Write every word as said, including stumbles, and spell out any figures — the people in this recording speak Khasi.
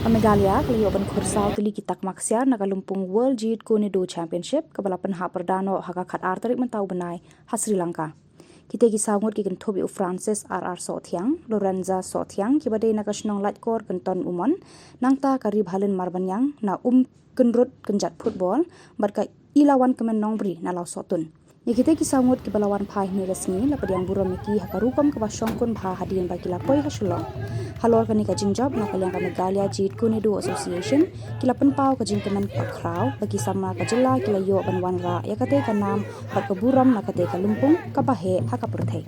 Meghalaya ka la ïoh ban khur saw tylli ki takma ksiar na ka lympung World Jeet Kune Do Championship kaba la pynhap pyrda noh ha ka khatar tarik mynta u bnai ha Sri Lanka. Kitei ki saw ngut ki kynthup ïa u Francis R R Sohthiang, Lorenza Sohthiang kiba dei na ka shnong Laitkor Kynton Umon, nangta ka Ribhalin Marbaniang na Umkynrut Kynjat Football, bad ka Ilawankmen Nongbri na Lawsohtun. Ïa kitei ki saw ngut kiba la wan phai hynne ka sngi la pdiang burom ïa ki ha ka rukom kaba shongkun bha hadien ba ki la poi ha Shillong. Halor kane ka jingjop na ka liang ka Meghalaya Jeet Kune Do Association ki la pynpaw ka jingkmen kaba khraw ba ki samla ka jylla ki la ïoh ban wanrah ïa katei ka nam bad ka burom na katei ka lympung kaba heh ha ka pyrthei.